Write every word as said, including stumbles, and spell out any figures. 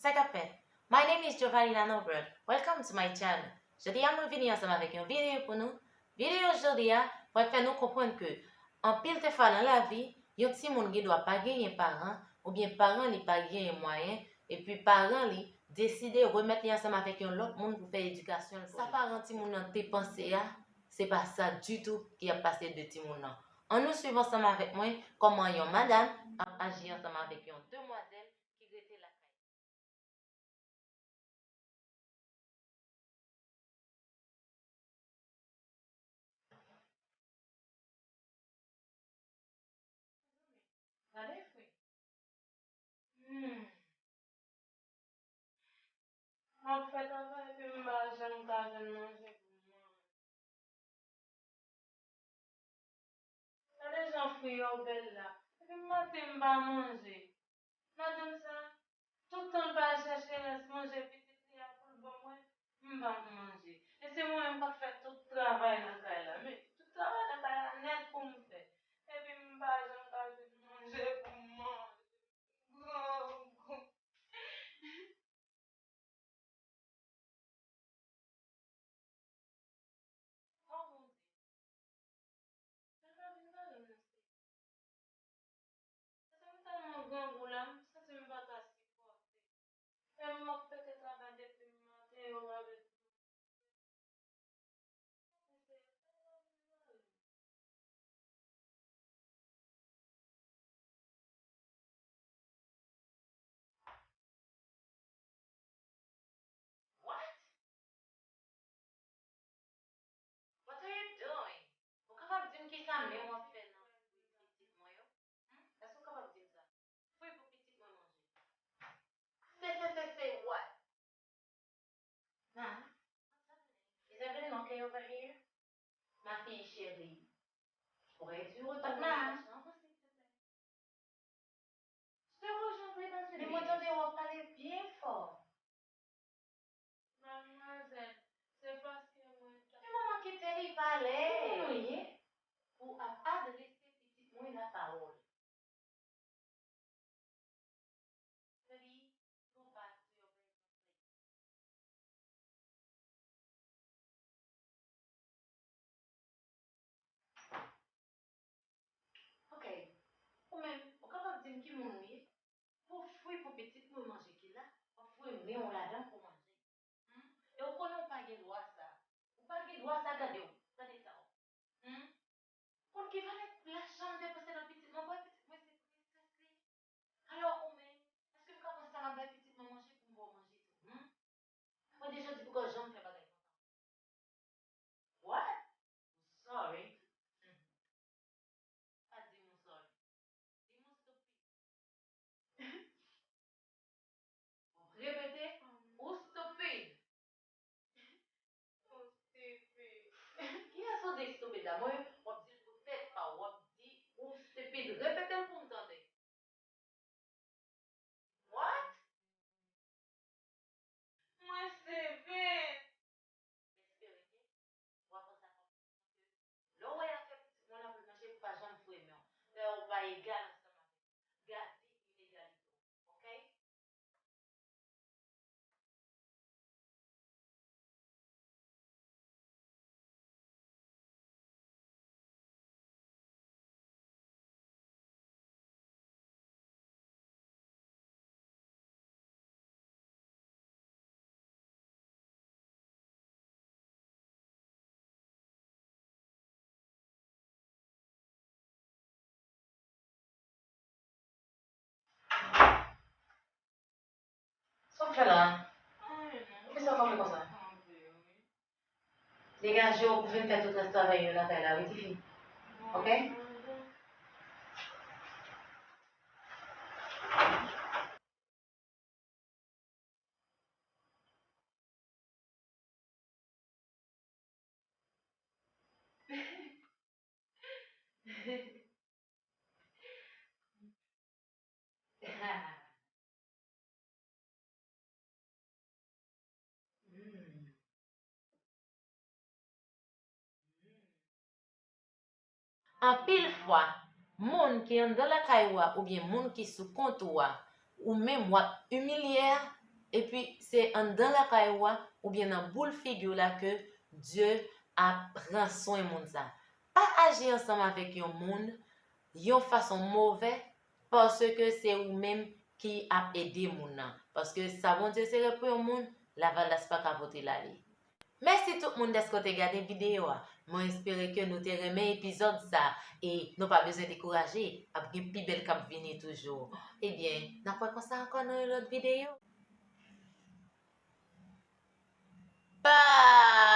Sa k ap fèt? My name is Jovalina Norbert. Welcome to my channel. Jodi a mwen vini ansanm avèk yon videyo pou nou. Videyo jodi a pral fè nou konprann ke anpil te fwa nan lavi, yon timoun gen dwa pa genyen paran, oubyen paran li pa genyen mwayen, epi paran li deside remèt li ansanm avèk yon lòt moun pou fè edikasyon l pou li. Sa paran timoun nan te panse a, se pa sa ditou ki ap pase de timoun nan. Ann nou swiv ansanm avèk mwen kòman yon madanm ap aji ansanm avèk yon demwazèl ki rete lakay. Gade fwi. Hmm. M ap fè travay epi m pa janm ka jwenn manje pou m manje. Gade jan fwi yo bèl la. Epi m maten m pa manje. Madanm sa, tout tan l pa al chèche rès manje pitit li a pou l ban mwen, m pa manje. E se mwen menm k ap fè tout travay nan kay la. Men tout travay nan kay la nèt pou m fè. Epi m pa janm ka jwenn manje pou m manje. Gran gout. Oh mon Dieu. Sa pa vin pale m nan se. Paske m tèlman grangou la, m santi m pa ka sipòte. Menm m ap pete travay depi maten, yo pa vle. What? What are you doing? Ou kapab di m kisa menm w ap fè nan fwi pitit mwen yo? Hmm? Èske w kapab di m sa? Fwi pou pitit mwen manje. Say, say, say, say what? Ma, is everything okay over here? Ma fille chérie. Aurais dû retourner dans ta chambre, s'il te plaît. Je te rejoindrai dans une minute. Men mwen tande w ap pale byen fò. Madmwazèl, se paske mwen ta... Men manman kite li pale. Pou nou ye. Ou ap adrese pitit mwen lapawòl. Baby, go back to your breakfast plate. Ok. Ou menm, ou kapab di m ki moun ou ye? Pou fwi pou pitit mwen manje ki la, w ap foure men w ladan pou manje. Hmm? E ou konnen ou pa gen dwa sa. Ou pa gen dwa sa, gade w. Gade sa w. Hmm? Konn ki valè lajan m depanse nan pitit mwen, mwen pitit mwen se prensès li. Alò ou menm, èske m ka pran sa m ap bay pitit mwen manje pou m ba w manje tou? Hmm? Mwen deja di pou kò janm fè bagay konsa. What? Sorry. Hmm. Pa di m ou sorry. Di m ou stupid. Repete, ou stupid. Ou stupid. Kiyès ou di stupid la? Mwen, w ap di l pou tèt pa w, w ap di ou stupid. Repete l pou m tande. What? Mwen stupid. Espere ke w ap pran sa kòm lè w wè y ap fè pitit mwen la pou l manje, pou pa janm foure men w. Fè w pa egal ansanm avè l. Gade inegalite w, oke? Sa w fè la? Anyen non. Poukisa w kanpe konsa? Degaje w pou vin fè tout rès travay yo lakay la wi tifi. Oke? Anpil fwa, moun ki anndan lakay ou a oubyen moun ki sou kont ou a, ou menm w ap imilye a, epi se anndan lakay ou a, oubyen nan boul figi w la ke Dye ap pran swen moun sa. Pa aji ansanm avèk yon moun yon fason movè, paske se ou menm ki ap ede moun nan. Paske sa Bondye sere pou yon moun, Lavalas pa ka pote l ale. Mèsi tout moun dèske w te gade videyo a. Mwen espere ke nou te renmen epizòd sa e nou pa bezwen dekouraje, ap gen pi bèl k ap vini toujou. Ebyen, n ap wè konsa ankò nan yon lòt videyo. Bye!